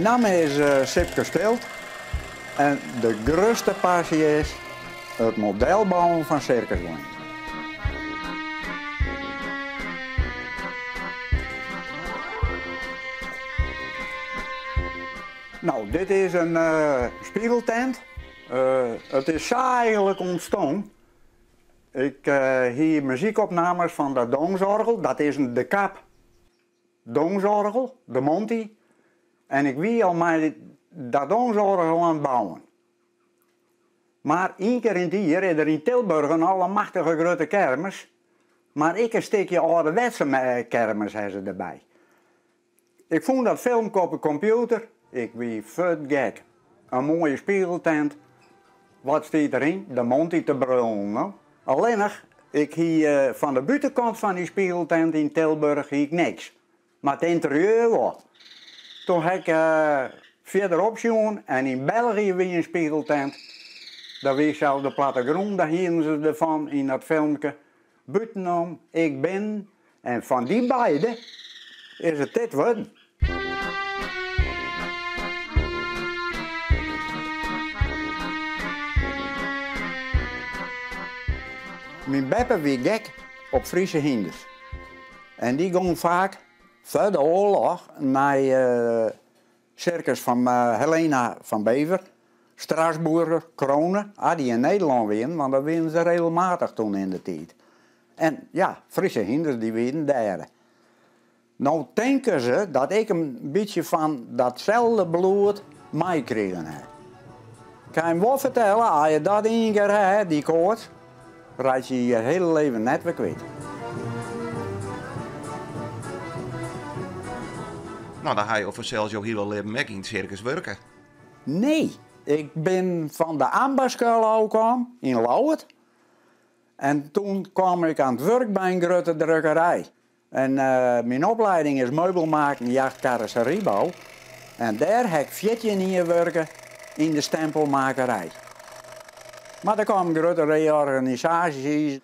Myn namme is Sipke Schilt en de grutste passy is it modelbouwen fan sirkusweinen. No, dit is in spiegeltent. It is sa eigenlik ûntstien. Ik hie muzykopnames fan dat dûnsorgel, dat is in De Kap dûnsorgel, de Monty. En ik wie al mei dat dûnsorgel oan it bouwen. Mar ien kear yn it jier is der yn Tilburg in allemachtige grutte kermis, mar ek in stikje âlderwetse kermis ha se derby. Ik fûn dat filmke op de kompjûter, ik wie fuort gek. In moaie spiegeltent, wat stiet deryn? De Monty te brullen, no. Allinnich, ik hie fan de bûtenkant fan dy spiegeltent yn Tilburg hie ik niks, mar it ynterieur wol. Toen ha ik fierder opsjoen en yn België wie in spiegeltent. Dat wie sels de plattegrûn, daar hienen se derfan yn dat filmke. Bûtenom, ik binnen en fan dy beide is it dit wurden. Myn beppe wie gek op Friese hynders en dy gong faak foar de oarloch nei sirkus fan Helena van Bever, Strasbourger, Krone, as dy yn Nederlân wienen, want dat wienen se regelmatich toen yn de tiid. En ja, Friese hynders dy wienen dêr. No tinke se dat ik in bytsje fan datselde bloed meikrigen ha. Ik kin jim wol fertelle, as je dat ien kear ha, dy koarts, reitsje je je hiele leven net wer kwyt. No, dan ha jo fansels jo hiele libben ek yn it sirkus wurke. Nee, ik bin fan de ambachtsskoalle ôfkaam yn Ljouwert. En toen kwam ik aan it wurk by in grutte drukkerij. En myn opleiding is meubelmaken, jacht, karrosseriebou. En dêr ha ik 14 jier wurke yn de stempelmakerij. Mar der kamen grutte reorganisaasjes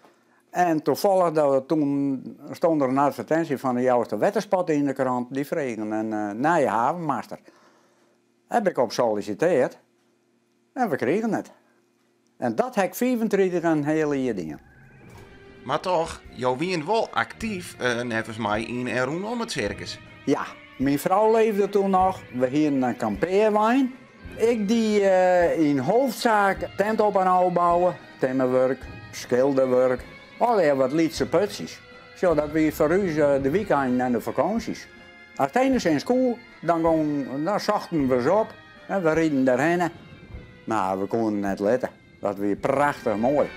en toevallig dat toen stond der in advertinsje fan de Jouster Wettersport yn de krant. Dy fregen in nije havenmaster. Heb ik op solliciteerd en we krigen it. En dat ha ik 35 en in heal jier dien. Mar toch, jo wienen wol aktyf neffens my yn en rûnom it sirkus. Ja, myn frou leefde toen noch. We hienen in kampearwein. Ik die yn hoofdsaak tent op en ôfbouwe, timmerwurk, skilderwurk, allegear wat lytse putsjes. Sjoch, dat wie foar ús de wykeinen en de fakânsjes. As it enigszins koe, dan gong, dan sochten we se op en we riden derhinne. Mar we koenen net litte. Dat wie prachtich moai.